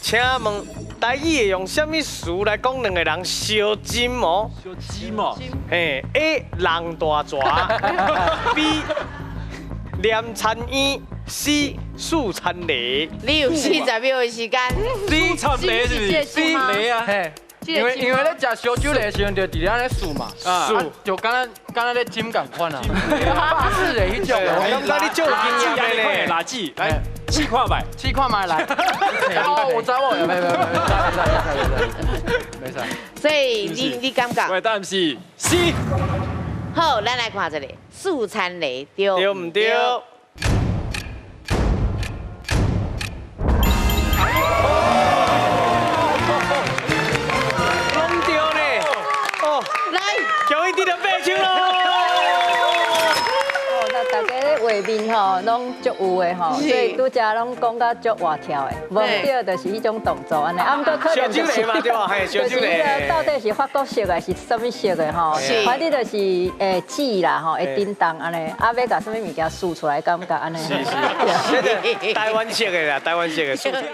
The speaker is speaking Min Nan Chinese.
請問台語會用啥物詞來講兩个人相針哦？相針哦。嘿，A 人大蛇，B 連田嬰，C 四田螺。你有40秒的時間。四田螺是不是？ C 螺啊。嘿，因為咧食燒酒螺的時陣，就佇咧按呢數嘛，數就敢若敢若咧針仝款啊，百事的彼種。我感覺你足有經驗的咧。垃圾，來試看覓，試看覓來。哦，我知無，沒沒沒，沒使，沒使。所以你感覺？我的答案是 C。好，咱來看這個四田螺對對毋對？攏對呢。哦，來，恭喜得著8千囉。哦，那大家咧畫面吼，攏足有的吼，所以拄才攏講甲足活跳的，無對就是彼種動作按呢。啊，毋過可能就是嘛對吧？嘿，燒酒螺。到底是法國式的，是啥物式的吼？反正就是會指啦吼，會叮當按呢，啊，欲共啥物物件試出來，感覺按呢。是是，這個台灣式的啦，台灣式的。